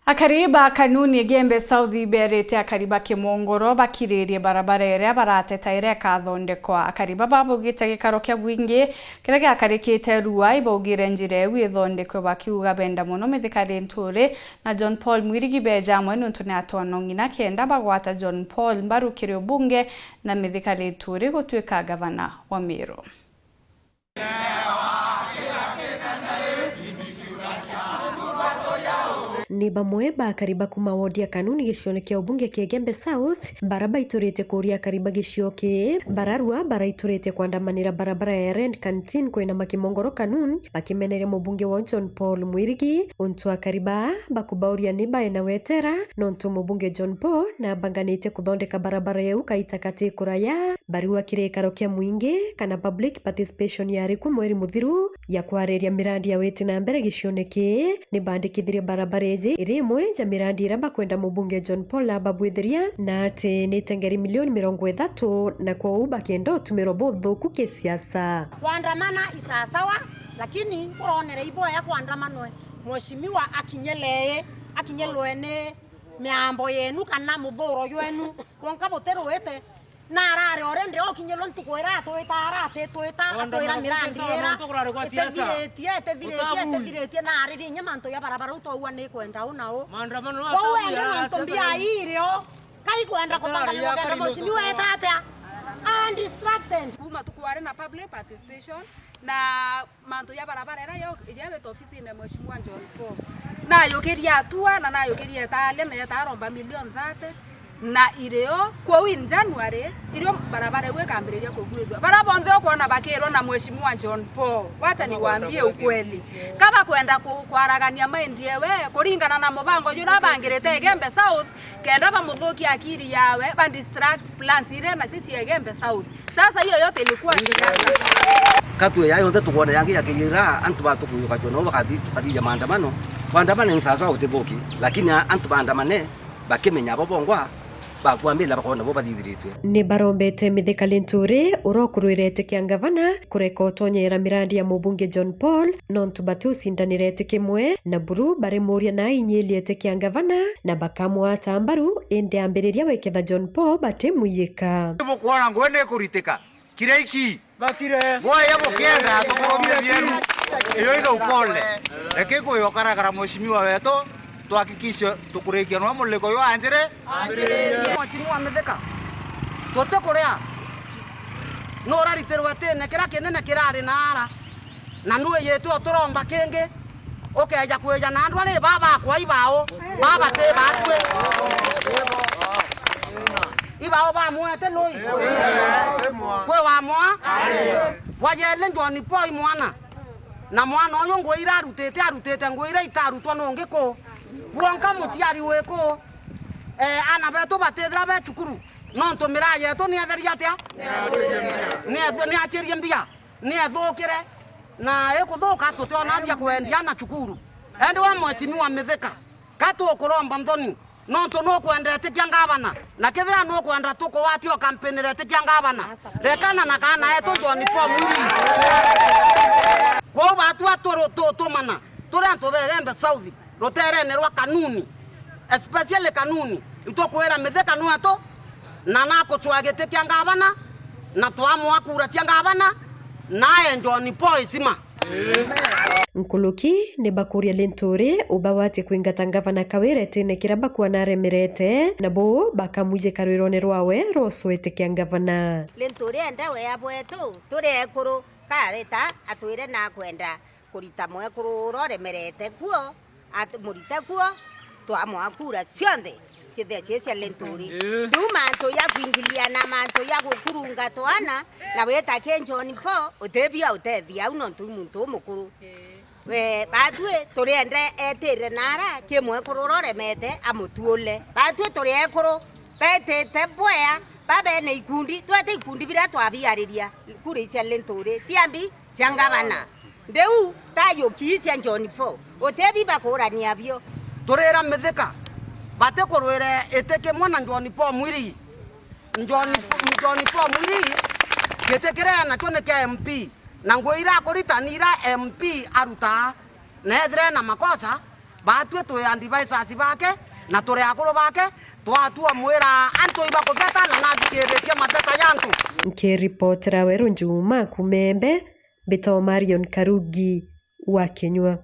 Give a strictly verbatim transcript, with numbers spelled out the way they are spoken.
Akari ba Kanuni Igembe South ibeerite akari ba Kimongoro bakiririe barabara iria barateta iria ikathondekwa. Akari baba baugite gikaro kia bwingi kiria giakarikite rua ibaugire njira iu ithondekwe, bakiuga benda mono Mithika Linturi na John Paul Mwirigi beeje amwe niuntu ni atwana ng'ina kenda bagwata John Paul mbaru kiri ubunge na Mithika Linturi gutuika gavana wa Meru. Ni bamwe ba akari ba kuma wodi ya Kanuni gicione kia ubunge kia Igembe South, bara baiturite kuuria akari ba gicio kii, bararua baraiturite kwandamanira barabara ya Red Canteen kwinama Kimongoro Kanuni, bakimeneria mubunge wao John Paul Mwirigi. Untu akari baa bakubauria ni baena wetera, nontu mubunge John Paul nabanganite kuthondeka barabara iu kaita kati kuraya. Bariua kiri gikaro kia mwingi kana public participation yari ku mweri muthiru ya kwariria mirandi ya witi na mbere gicione kii, ni bandikithirie barabara iji iri imwe ja mirandi iria bakwenda mubunge John Paul ababwithiria, na ati ni itengeri milioni mirongo ithatu, na kwou bakienda utumirwa buthuku kisiasa. Kuandamana isasawa, lakini uronere iboya kuandamanwe, mheshimiwa akinyeleye, akinyelwe ni miambo yenu kana muthuro jwenu, kwonka butiruite. Na arari already okinyirwe ntuku iria atwita, aratitwita, atwira mirandi ira itethiritie, itethiritie, itethiritie, na aririe inya mantu ya barabara u twaua ni kwenda u na u. Kwou ende mantu mbia irio, kai kwenda kuthangana mukenda mheshimiwa eta atia? Undistracted. Kuma tukware na public participation, na mantu ya barabara iria yo-, iria wita ofisine Mheshimiwa John Paul. Nayukirie atua na nayukirie etaale na etaa aromba milioni thirty na irio. Kwou in January, irio barabara iu ikambiriria kugwithua. Bara bonthe ukwona bakirwa na Mheshimiwa John Paul, wacha niwaambie ukweli. Kaba kwenda ku-, kwaragania mind yewe, kuringana na mubango juria abangirite Igembe South, kenda bamuthukia akiri yawe, ba distract plans iria nacio cia Igembe South. Sasa hiyo yote ilikuwa siasa. Katwe ya yonthe tukwona yangi ya kiyira, antu batukuyuka chona, bakathi, tukathithia maandamano. Kuandamana ni sawa sawa utithuki, lakini a-, antu baandamane, bakimenya abo bongwa, bakwambila bakona bo bathithiritwe. Ni barombete Mithika Linturi, uria ukurwire iti kia ngavana, kureka utonyera mirandi ya mubunge John Paul, nontu batiucindanira iti kimwe, na buru barimuria na ainyirie iti kia ngavana, na bakamwata mbaru, indi ambiriria weketha John Paul batimwiyika. Bukwona ngugi ni ikuritika. Kiria iki. Bakire. Gwe ya bukienda tukuromie bieru. Iyo ino ukole. Reke kuyokarakara mheshimiwa wetu, tuhakikishe tukurikia no muliko yo anjire. Anjire. Mheshimiwa Mithika, tutikuria. Nuraritirwe tene kiria kinene kirari naara. Na nwijite uturomba kingi, ukeeja kwija na andu ari baa bakwa ibao, baa bati batwi. Ibao bamwete nui? Kwi wamwa? Wajele John Paul mwana. Na mwana uyu ngugi iria arutite, arutite ngugi iria itarutwa nungi ku. Kwonka mutiari wi ku. Eh, ana betu batithira be cukuru. Nontu miraa yetu ni etherie atia? Ni ethe-, ni achirie mbia. Ni ethukire, na ikuthuka tutiona mbia kwendia na cukuru. Endi we mheshimiwa Mithika, ka tukuromba nthoni, nontu nukwenda itikia ngavana, na kethira nukwenda tukugwatia ukampinira itikia ngavana, rekana na kaana etu John Paul Mwirigi. Kwou batua turu-, tutumana, turi antu ba Igembe South, ruteerene rwa Kanuni, especially Kanuni, itukwira Mithika nwetu, na nakucwa giti kia ngavana, na twamwa kura cia ngavana, nae John Paul isima. Nkuruki ni bakuria Linturi ubagwatie kwingata ngavana Kawira itine kiria bakwona aremerete, nabo bakamwijika rwirone rwawe rwa ucwa iti kia ngavana. Linturi enda wea bwetu, turi ekuru, kareta atwire nakwenda kurita mwekuru uria uremerete kuo, at-, murite kuo, twamwa kura cionthe ciithia cii cia Linturi. Ii. Riu mantu ya kwingilia na mantu ya gukurunga twana na wita ki John Paul, utibia utethia au nontu i muntu umukuru. Ii. We, batwi turiende etire nara ki mwekuru uria uremete amutuule. Batwi turi ekuru betite bwea, ba bene ikundi, twete ikundi biria twabiariria kura cia Linturi, ciambi cia ngavana. Ndiu ta yuki cia John Paul, utebi bakurania bio. Turira Mithika, batikurwire iti kimwe na John Paul Mwirigi. John, John Paul Mwirigi, giti kiria nakio ni kia M P, na ngugi iria akurita ni iria M P arutaa, na ethire na makosa, Batwi twi advisors bake na turi akuru bake, twatua mwira antu ibakutheta na nathikiritie mateta ya antu. Nkiripotera Weru Njuma kuuma Embe, mbitagwa Marion Karugi wa Kinyua.